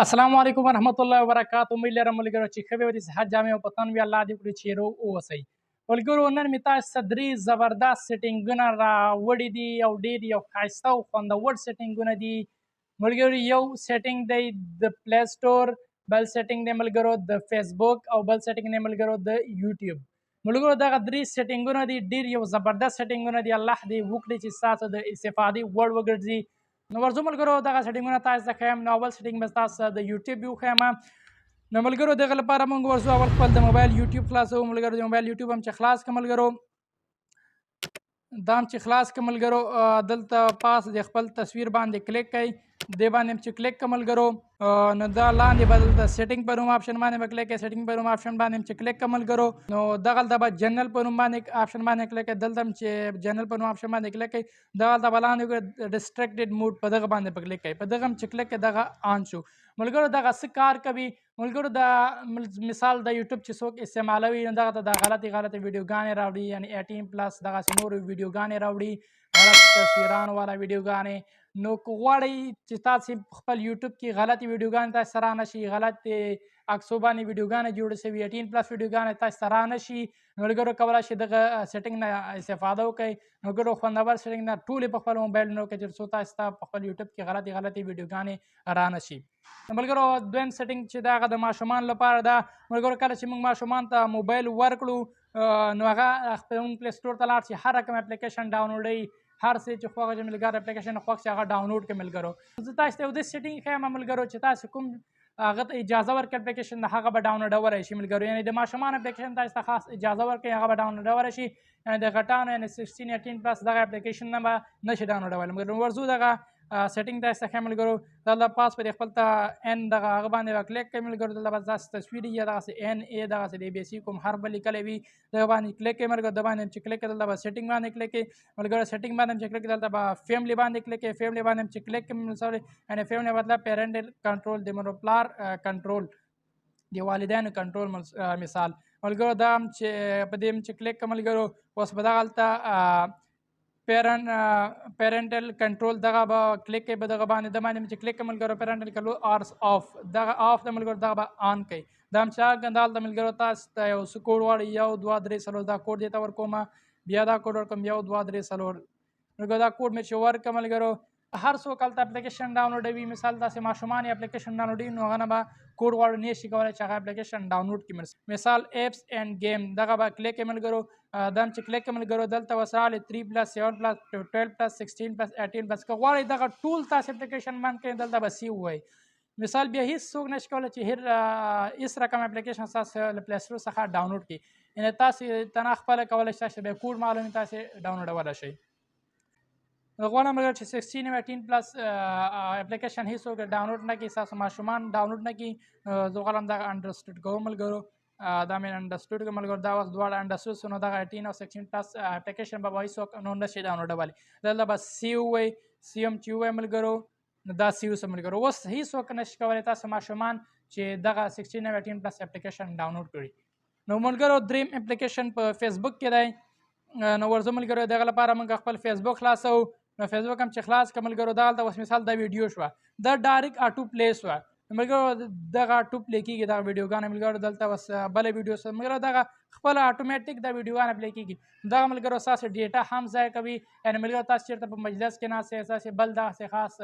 السلام علیکم ورحمت الله وبرکاتو. امید لرم ملګرو چې ښه وي، د صحت جامې او په تن وي. الله دې وکړي چې روغ اوسئ. ملګرو، نن مې تاسو ته درې زبردست سیټینګونه راوړي دي او ډېر یو ښایسته او خوندور سیټینګونه دي. ملګرو، یو سیټینګ دی د پلی سټور، بل سیټینګ دی ملګرو د فیسبوک، او بل سیټینګ دی ملګرو د یوټیوب. ملګرو، دغه درې سیټینګونه دي، ډېر یو زبردست سیټینګونه دي. الله دې وکړي چې ستاسو د استفادې وړ وګرځي. نو ورځو ملګرو، دغه سیټینګونه تاسو ته ښیم. نو اول سیټینګ به تاسو د یوټیوب وښیم. نو ملګرو، دغه لپاره موږ ورځو اول خپل د موبایل یوټیوب خلاصوو. ملګرو، د موبایل یوټیوب هم چې خلاص کړ ملګرو، دا هم چې خلاص کړ ملګرو، دلته پاس د خپل تصویر باندې کلیک کړئ. دې باندې هم چې کلیک کړ ملګرو، نو دا لاندې به دلته سیټینګ په نوم آپشن باندې به کلیک کړئ. سیټینګ په نوم آپشن باندې هم چې کلیک کړ ملګرو، نو دغلته به جنرل په نوم باندې آپشن باندې کلیک کړئ. دلته هم چې جنرل په نوم آپشن باندې کلیک کړئ، دغلته به لاندې وګورئ ریسټریکټډ موډ، په دغه باندې به کلیک کړئ. په دغه هم چې کلیک کړئ، دغه آن شو. ملګرو، دغه څه کار کوي؟ ملګرو، دا مثال د یوټیوب چې څوک استعمالوي، نو دغه ته دا غلطې غلطې ویډیوګانې راوړي، یعنی 18+ دغسې نورې ویډیوګانې راوړي، غلط تصویرانو والا ویډیوګانې. نو که غواړئ چې تاسې خپل یوټیوب کې غلطې ویډیوګانې تاسې سره رانه شي، غلطې عکسو باندې ویډیوګانې جوړې شوي، 18+ ویډیوګانې تاسې سره رانه شي، نو ملګرو کولی شئ دغه سیټینګ نه استفاده وکړئ. ملګرو، خوندور سیټینګ نه ټولې په خپل موبایلونو کې، تر څو تاسې ته په خپل یوټیوب کې غلطې غلطې ویډیوګانې رانه شي. ملګرو، دویم سیټینګ چې دا هغه د ماشومان لپاره ده. ملګرو، کله چې موږ ماشومان ته موبایل ورکړو، نو هغه خپل موږ پلی سټور ته لاړ شي، هر رقم اپلیکیشن ډاونلوډوي، هر څه چې خوښ شي ملګرو اپلیکیشن خوښ شي هغه ډاونلوډ کړي. ملګرو، زه تاسو ته یو داسې سیټینګ ښیم ملګرو چې تاسو کوم هغه ته اجازه ورکړئ اپلیکیشن د هغه به ډاونلوډولی شي. ملګرو، یعنې د ماشومان اپلیکیشن تاسو ته خاص اجازه ورکړئ، هغه به ډاونلوډولی شي، یعنې د غټانو یعنې 16 18+ دغه اپلیکیشن نه به نه شي ډاونلوډولی. ملګرو، ورځو دغه سیټینګ تاسو ته ښیم. ملګرو، دلته پاس پر خپل ته ان دغه هغه باندې به کلیک کړئ. ملګرو، دلته به تاسو تصویر یا دغسې ان ای دغسې د بي سي کوم حرف به لیکلی وي، دغه باندې کلیک کړئ. ملګرو، د باندې چې کلیک کړئ، دلته به سیټینګ باندې کلیک کړئ. ملګرو، سیټینګ باندې چې کلیک کړئ، دلته به فیملی باندې کلیک کړئ. فیملی باندې چې کلیک کړئ، سوري، یعنې فیملی مطلب پیرنټل کنټرول، د مور پلار کنټرول، د والدینو کنټرول مثال. ملګرو، دا هم چې په دې هم چې کلیک کړئ ملګرو، اوس به دغلته پیرنټل کنټرول دغه به کلیک کوي. په دغه باندې د باندې چې کلیک کوي ملګرو، پیرنټل کنټرول آرس آف، دغه آف د ملګرو دغه به آن کوي. دا هم چې آن کړئ، دلته ملګرو تاسو ته یو څه کوډ غواړي، 1 2 3 4، دا کوډ دې ته ورکوم، بیا دا کوډ ورکوم، 1 2 3 4. ملګرو، دا کوډ مې چې ورکړ ملګرو، هر څوک هلته اپلیکیشن ډاونلوډوي. مثال داسې ماشومان یې اپلیکیشن ډاونلوډوي، نو هغه نه به کوډ غواړي، نه شي کولی چې هغه اپلیکیشن ډاونلوډ کړي. مثال اپس اینډ ګیم دغه به کلیک کړئ ملګرو. دا هم چې کلیک کړئ ملګرو، دلته ورسره راغلي 3+، 7+، 12+، 16+، 18+. که غواړئ دغه ټول تاسې اپلیکیشن بند کړئ، دلته به سی ووایي. مثال بیا هیڅ څوک نشي کولی چې هیڅ رقم اپلیکیشن ستاسو له پلی سټور څخه ډاونلوډ کړي. یعنې تاسې تنها خپله کولی شئ، تاسې بیا کوډ معلوم وي، تاسې ډاونلوډولی شئ. نو غواړم ملګرو چې 16 او 18+ اپلیکیشن هیڅوک ډاونلوډ نه کړي، ستاسو ماشومان ډاونلوډ نه کړي. زه غواړم دغه انډرسټوډ کوم ملګرو، دا مې انډرسټوډ کوم ملګرو، دا وخت دواړه انډرسټوډ شو. نو دغه 18 او 16+ اپلیکیشن به هیڅوک نور نه شي ډاونلوډولی. دلته به سی ووایي، سی هم چې ووایي ملګرو، نو دا سی اوسه ملګرو. اوس هیڅوک نه شي کولی تاسو ماشومان چې دغه 16 او 18+ اپلیکیشن ډاونلوډ کړي. نو ملګرو، دریم اپلیکیشن په فیسبوک کې دی. نو ورځو ملګرو، دغه لپاره موږ خپل فیسبوک خلاصوو. نو فیسبوک هم چې خلاص کړ ملګرو، دغلته اوس مثال دا ویډیو شوه، دا ډایرکټ آټو پلی شوه. ملګرو، دغه آټو پلی کېږي دغه ویډیوګانې. ملګرو، دلته اوس بله ویډیو شوه. ملګرو، دغه خپله آټومیټیک دا ویډیوګانې پلی کېږي. دغه ملګرو ستاسو ډیټا هم ضایع کوي. یعنې ملګرو، تاسو چېرته په مجلس کې ناست یئ، ستاسې بل دغسې خاص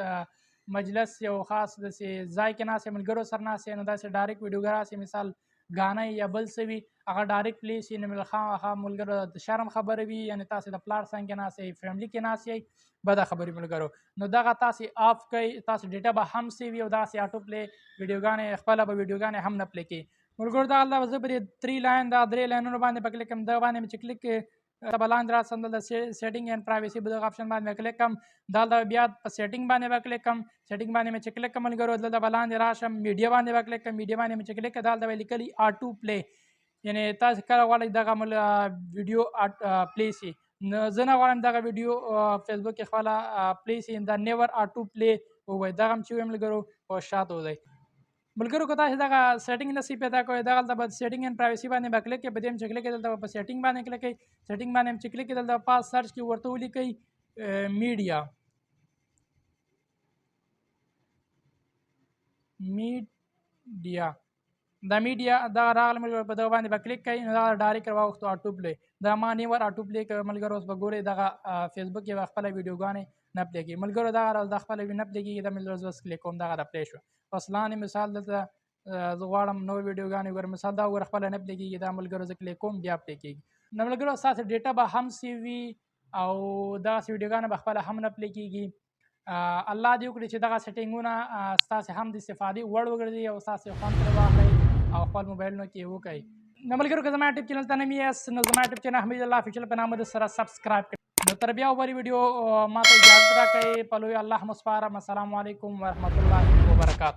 مجلس یو خاص داسې ځای کې ناست یئ، ملګرو سره ناست یئ، نو داسې ډایرکټ ویډیوګانې راسي، مثال ګانه یا بل څه وي، هغه ډایرکټ پلی شي. نو خامخا ملګرو د شرم خبره وي، یعنې تاسې د پلار څنګ کې ناست یئ، فیملی کې ناست یئ، بده خبرې ملګرو. نو دغه تاسې آف کړئ، تاسې ډیټا به هم سیو وي او داسې آټو پلی ویډیوګانې خپله به ویډیوګانې هم نه پلی کړي. ملګرو، دغه به زه په دې 3 لاین، دا درې لاینونو باندې به کلیک کړم. دغه باندې مې چې کلیک کړ، ته به لاندې راسم، دلته سیټینګ اینډ پرایویسي په دغه آپشن باندې به کلیک کړم. دلته بیا په سیټینګ باندې به کلیک کړم. سیټینګ باندې مې چې کلیک کړم ملګرو، دلته به لاندې راشم، میډیا باندې به کلیک کړم. میډیا باندې مې چې کلیک کړم، دلته به لیکلي آټو پلی، یعنې تاسې کله غواړئ دغه ویډیو پلی شي. نو زه نه غواړم دغه ویډیو فیسبوک کې خپله پلی شي، دا نیور آټو پلی ووایي. دغه هم چې ووایم ملګرو، په شاته وځئ. ملګرو، که تاسې دغه سیټینګ نه شئ پیدا کوی، دغلته به سیټینګ اینډ پرایویسي باندې به کلیک کړئ. په دې هم چې کلیک کړئ، دلته به په سیټینګ باندې کلیک کړئ. سیټینګ باندې هم چې کلیک کړئ، دلته به پاس سرچ کې ورته ولیکئ میډیا. میډیا، دا میډیا دا راغله ملګرو، په دغه باندې به کلیک کوئ. نو دا ډایرکټ راوښتو آټو پلی. دا ما نیور آټو پلی کوي ملګرو. اوس به ګورئ دغه فیسبوک کې به خپله ویډیوګانې نه پلی کېږي ملګرو. دغه راز دا خپله نه پلی کېږي. دا ملګرو زه اوس کلیک کوم، دغه را پلی شو. اوس لاندې مثال دلته زه غواړم نور ویډیوګانې وګورم، مثال دا وګوره خپله نه پلی کېږي. دا ملګرو زه کلیک کوم، بیا پلی کېږي. نو ملګرو ستاسو ډیټا به هم سیو وي او دغسې ویډیوګانې به خپله هم نه پلی کېږي. الله دې وکړي چې دغه سیټینګونه ستاسې هم د استفادې وړ وګرځي او ستاسې خوند ترې واخلئ او خپل موبایلونو کې یې وکړئ. نو ملګرو که زما یوټیوب چینل ته نوي یاست، نو زما یوټیوب چینل حمید الله افیشل په نامه د سره سبسکرایب کړئ. نو تر بیا بلې ویډیو ما ته اجازه راکړئ. په لوی الله مو سپارم. السلام علیکم ورحمت الله وبرکاته.